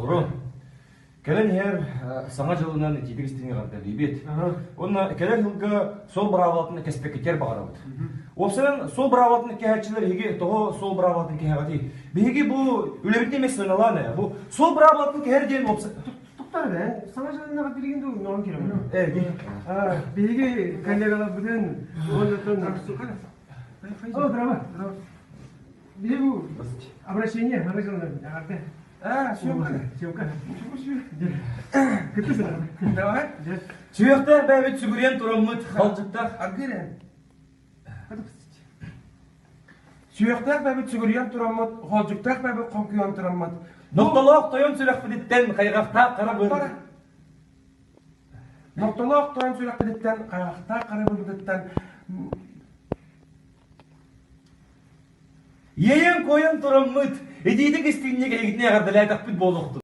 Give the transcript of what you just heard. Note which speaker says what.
Speaker 1: Олору кэлэн иһэр Саҥа дьылынан итиитик истиҥ эҕэрдэлиибит. Уонна кэлэр сылга суол быраабылатын кэспэккитигэр баҕарабыт. Уопсайынан суол быраабылатын кэһээччилэр эһиги тоҕо суол быраабылатын кэһэҕитий? Биһиги бу үлэбитин эмиэ сыаналаан ээ. Бу суол быраабылатын кэһэр диэн уопсай...
Speaker 2: Туктар ээ, Саҥа дьылынан эҕэрдэлиигин дуу, ноон киирэмин. Ээ, биһиги коллегаларбытын уонна О, браво, браво. Биһиги бу обращение Саҥа дьылынан эҕэрдэ.
Speaker 3: А, съемка.
Speaker 2: Съемка. Кытты
Speaker 3: Давай.
Speaker 1: Сүһүөхтээх бэйэбит сүгүрүйэн тураммыт халдьыттах
Speaker 3: Аргырен. Сүһүөхтээх бэйэбит сүгүрүйэн тураммыт, холдьуктаах бэйэбит хоҥкуйан тураммыт.
Speaker 1: Нохтолоох тойон сүрэхпититтэн хайҕахтаах хара быр.
Speaker 3: Нохтолоох тойон сүрэхпититтэн хайҕахтаах хара бырбытыттан
Speaker 1: Иэйэн-куойан тураммыт, итиитик истиҥник эһигитини эҕэрдэлээтэхпит буолуохтун.